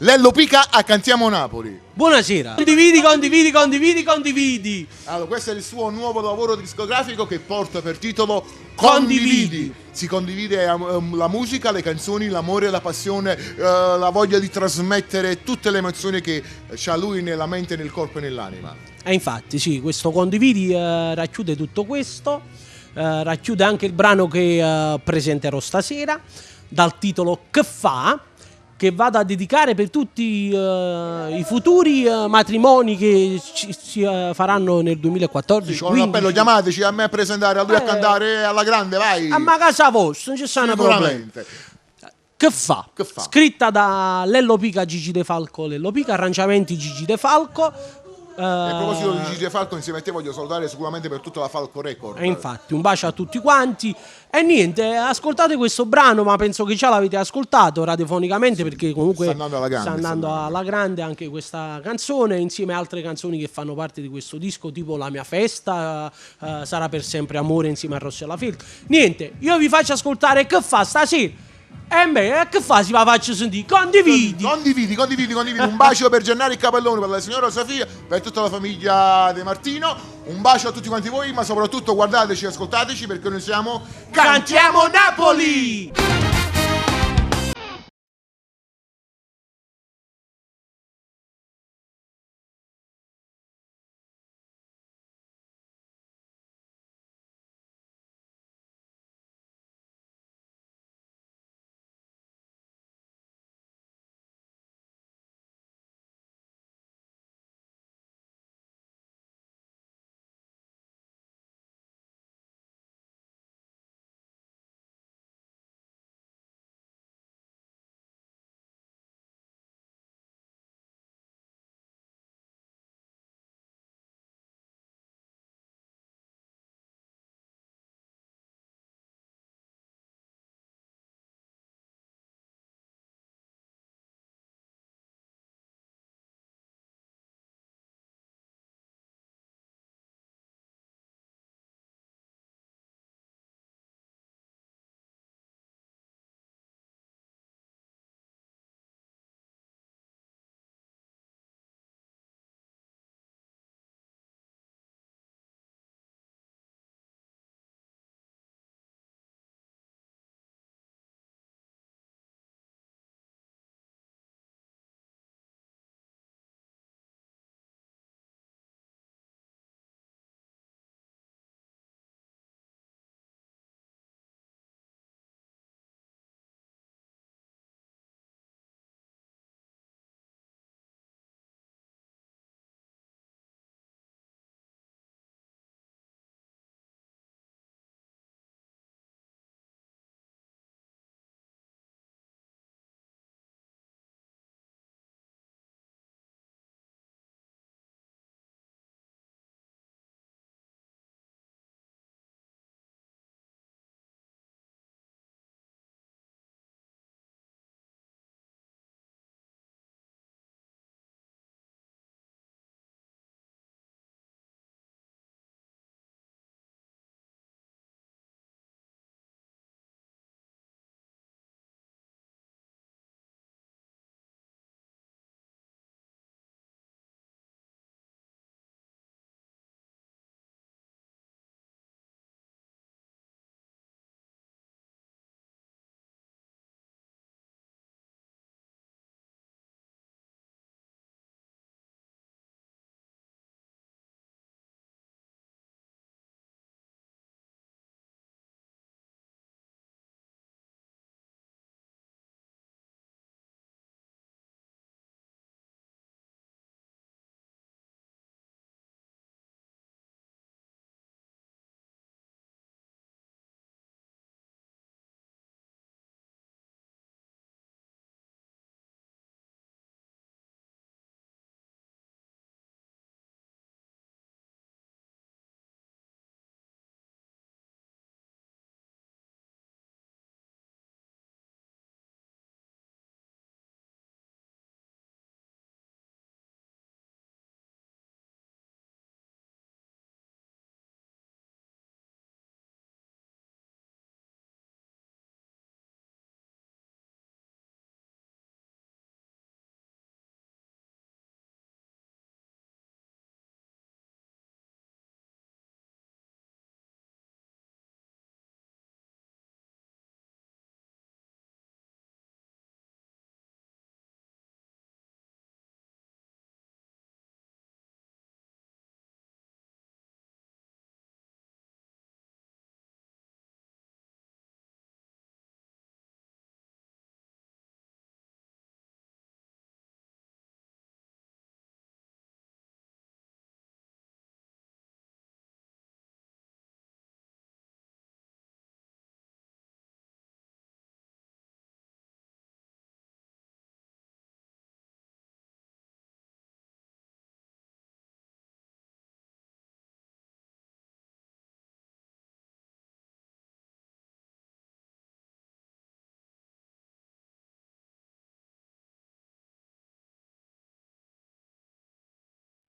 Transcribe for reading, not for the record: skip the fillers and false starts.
Lello Pica a Cantiamo Napoli. Buonasera. Condividi, condividi, condividi, condividi. Allora, questo è il suo nuovo lavoro discografico che porta per titolo Condividi. Condividi. Si condivide la musica, le canzoni, l'amore, la passione, la voglia di trasmettere tutte le emozioni che c'ha lui nella mente, nel corpo e nell'anima. E infatti, sì, questo Condividi racchiude tutto questo, racchiude anche il brano che presenterò stasera, dal titolo Che fa, che vado a dedicare per tutti i futuri matrimoni che ci, si faranno nel 2014. Sì, con un appello, 15. chiamateci a me a presentare, a lui a cantare alla grande, vai! A ma casa vostra, non ci stanno problemi. Sicuramente. Che fa? Che fa? Scritta da Lello Pica, Gigi De Falco, Lello Pica, arrangiamenti Gigi De Falco. E a proposito di Gigi De Falco, insieme a te voglio salutare sicuramente per tutta la Falco Record. E infatti, un bacio a tutti quanti. E niente, ascoltate questo brano, ma penso che già l'avete ascoltato radiofonicamente, perché comunque Sta andando alla grande, sta andando sta andando. alla grande anche questa canzone, insieme a altre canzoni che fanno parte di questo disco, tipo La mia festa, Sarà per sempre amore, insieme a Rossella Feltri. Niente, io vi faccio ascoltare Che fa stasera. E beh, che fa? Si va faccio sentire. Condividi! Condividi, condividi, condividi. Un bacio per Gennaro il Capellone, per la signora Sofia, per tutta la famiglia De Martino. Un bacio a tutti quanti voi, ma soprattutto guardateci e ascoltateci, perché noi siamo Cantiamo Napoli!